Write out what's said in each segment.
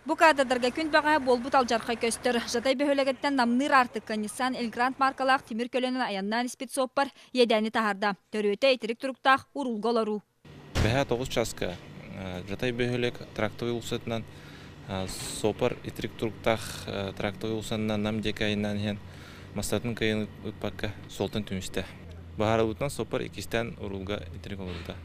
Бу кадрдарга күн бэҕэһээ буолбут алдьархай көстөр. Жатай бөһүөлэгиттэн Намныыр аартыкка Nissan Elgrand маркалаах тимир көлөнөн айаннаан испит суоппар иэдээни таһаарда. Төрүөтэ итирик туруктаах уруулга олоруу. Бэһээ 9 часка Жатай бөһүөлэк трактовай уулуссатынан суоппар итирик туруктаах трактовай уулуссанан Нам диэки айаннаан иһэн мастатын кыайан ыппакка суолтан түмүстэ. Быһаарыллыбытынан суоппар иккистээн уруулга итирик олорбута.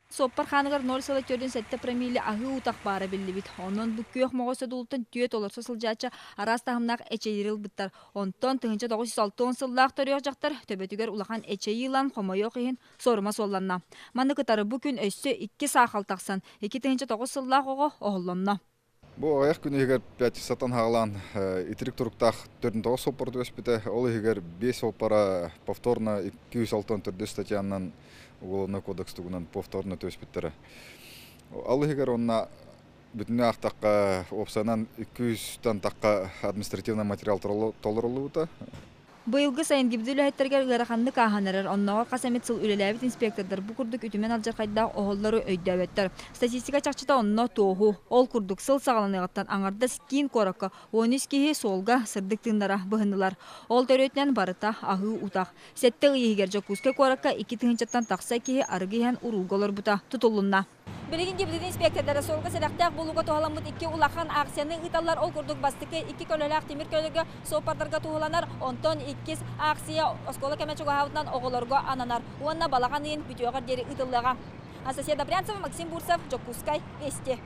Суоппар хааныгар 0,47 промилле аһыы утах баара биллибит. Онон бу күөх моҕой содулуттан түөрт олорсо сылдьааччы араас таһымнаах эчэйири ылбыттар. Онтон 1960 сыллаах төрүөх дьахтар төбөтүгэр улахан эчэйии ылан хомойуох иһин суорума суолланна. Маны кытары бу күн өссө икки саахал тахсан, 2009 сыллаах оҕо оһоллонно. Бу аҕыйах күн иһигэр пятницаттан саҕалаан итирик туруктаах 49 суоппар түбэспитэ. Ол иһигэр 5 суоппара повторно 264 статьянан Уголовнай кодекс тугунан повторно түбэспиттэрэ. Ол иһигэр онно бүтүннүү аахтахха уопсайынан 200-тан тахха административный материал толоруллубута. Быйылгы сайын ГИБД үлэһиттэригэр ыараханнык ааһан эрэр, оннооҕор хас эмит сыл үлэлээбит инспектордар бу курдук үтүмэн алдьархайдаах оһоллору өйдөөбөттөр. Статистика чахчыта онно туоһу. Ол курдук сыл саҕаланыаҕыттан аҥардас киин куоракка 13 киһи суолга сырдык тыыннара быһыннылар. Ол төрүөтүнэн барыта аһыы утах. Сэттэ ый иһигэр Дьокуускай куоракка 2 тыһыынчаттан тахса киһи арыгы иһэн уруулга олорбута тутуллунна. Билигин ГИБДД инспектордара суолга сэрэхтээх буолууга туһуламмыт икки улахан акцияны ыыталлар. Ол курдук бастакы икки көлөлөөх тимир көлөгө суоппардарга туһуланар, онтон иккис акция оскуола кэмэ чугаһаабытынан оҕолорго ананар. Уонна балаҕан ыйын бүтүөҕэр диэри ыытыллыаҕа. Анастасия Добрянцева, Максим Бурцев, Дьокуускай, Вести.